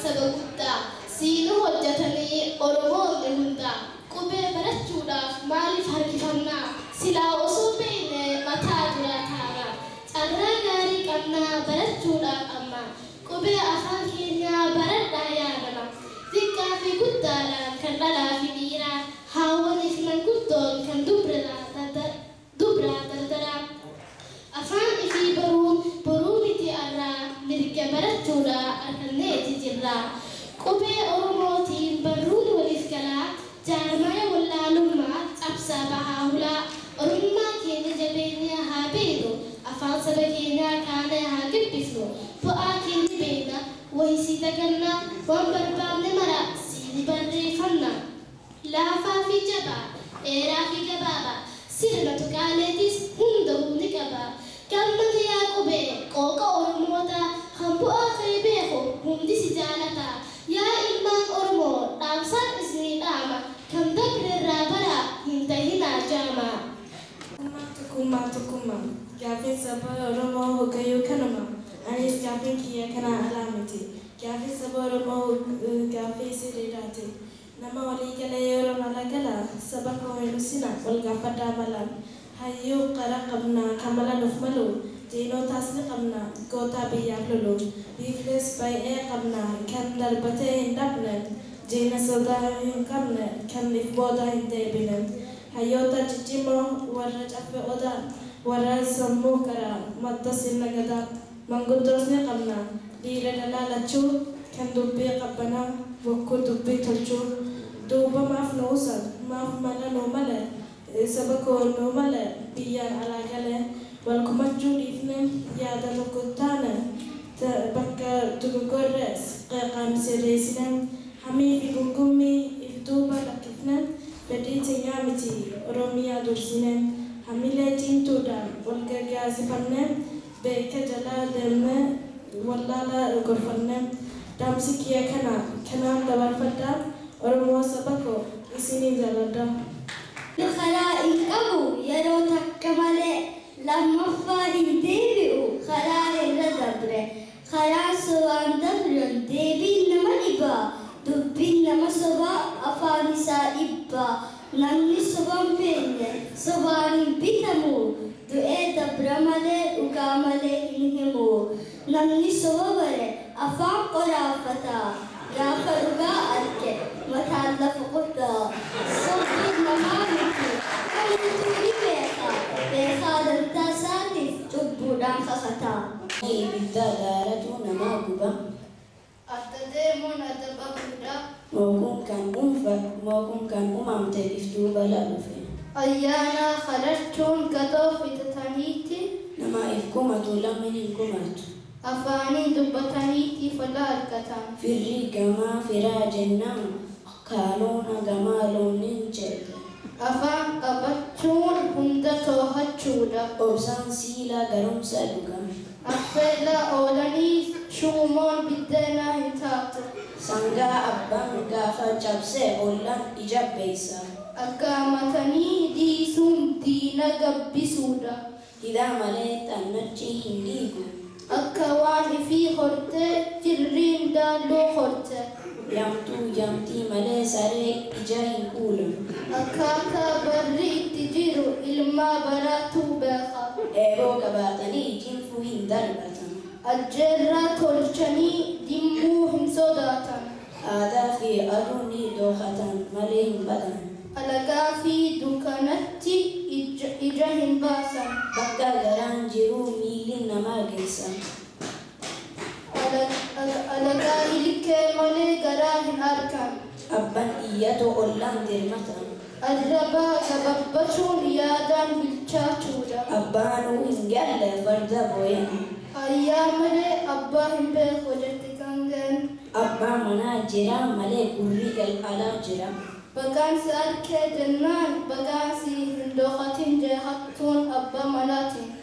saba guddaa siinu hojjetanii Oromoonni hundaa qubee barachuudhaaf maaliif harkifannaa silaa osoo beekne mataa dura taana carraa gaarii qabnaa barachuudhaaf amma qubee afaan keenyaa baradhaa yaa nama xiqqaa fi guddaadhaan kan dhalaa fi dhiiraa haawwaniif manguddoon kan dubraa dardaraa afaan ifii baruun boruu miti arraa mirga barachuudhaa arganneeti jirra qubee Oromootiin barruun waliif galaa jaarmaya wallaalummaa cabsaa bahaa hulaa Oromummaa keenya jabeenya haa beeknu afaan saba keenyaa kaanee haa gabbifnu bu'aa keenya beekna wayisii dagannaa waan barbaanne mara siini barreeffanna laafaa fi jabaa dheeraa fi gabaabaa sirna tuqaaleetis hunda ni qaba gammada yaa qubee qooqa Oromoota kan bu'aa kee beeku hundi si jaalata yaa ilmaan Oromoo dhaamsaan isinii dhaama kan dabre irraa bara hin tahinaa jaama. Tokkummaa tokkummaa gaaffiin saba Oromoo hoggayyuu kanuma anis gaaffiin kiyya kana alaa miti gaaffiin saba Oromoo gaaffii sirriidhaati nama walii galee yeroo mala gala saba koo hin usina wal gaafadhaa mala hayyuu qara qabna kan mala nuuf malu diinotaas ni qabna gootaa biyyaaf lolu biifles baay'ee qabna kan darbatee hin dhabne diina sodaa hin qabne kan if booda hin deebine hayyoota ciccimoo warra caffee odaa warra sammuu karaa madda sirna gadaa manguddoos ni qabna dhiira dhalaa lachuu kan dubbii qabbanaa bokkuu dubbii tolchuu duuba maaf nu usan maaf mala nuu male saba koo nuu male biyyaan alaa galee wal kumachuu dhiifne yaada tokko taane bakka dogoggorrees qeeqaan sirreessine hamii fi gungummii if duuba lakkifne fedhii teenyaa miti Oromiyaa dursine hamilee cimtuudhaan wal gargaarsifanne beeka jalaa deemne wallaala gorfanne dhaamsi kiyya kana kanaan dabarfadhaa Oromoo saba koo isinii jaalladha. Karaa hin qabu yeroo takka malee lammaffaa hin deebi'u karaa irra dabre karaa sobaan dabran deebiin nama dhibaa dubbiin nama sobaa afaan isaa dhibbaa namni sobaan beekne sobaan hin bitamu du'ee dabra malee dhugaa malee hin himu namni soba bare afaan qoraafata gaafa dhugaa arge mataan lafa qotaa sobbiin namaa miti kamtu ni beeka beekaa dantaa isaatiif cubbuudhaan kakata. Ibidda gaaratu nama guba. Adda deemuun adaba guddaa. Mookuun kan uumamte iftuu bala dhufe. Ayyaana kadhachuun gadoo fitataniiti. Nama if kumatu lammiin hin kumatu. Afaaniin dubbataniiti fala argatan. Firri gamaa firaa jennaan kaaloona gamaa looniin ceete. Afaan qabachuun hunda too'achuudha. Obsaan siilaa garumsa dhuga. Affeela oolanii shuumoon biddeenaa hin taatu. Sangaa abbaan gaafa cabsee ollaan ija beeysa. Aggaamatanii dhiisuun diina gabbisuudha. Hidhaa malee xannachi hin dhiigu. Akka waan ifii hortee jirriin daalluu horte. Yamtuu yamtii malee saree ija hin kuulan. Akkaataa barri itti jiru ilmaa baraatu beeka. Eeboo qabaatanii jinfuu hin darbatan. Ajjeerraa tolchanii dimmuu hin sodaatan. Aadaa fi aduu ni dhookatan malee hin badan. Alagaa fi dukkanatti ija hin baasan. Bakka garaan jiru miilli namaa geessa. Alagaa ilkee malee garaa hin argan. Abbaan iyyatu ollaan dirmata. Arraba gababbachuun yaadaan bilchaachuudha. Abbaanuu hin galle farda booyan. Ayyaa malee abbaa hin beeku jette kan ga'an. Abbaa manaa jira malee gurri alaa jira. Bagaan si arkee jennaan bagaan si hin dhokatin jee hattuun abbaa manaatiin.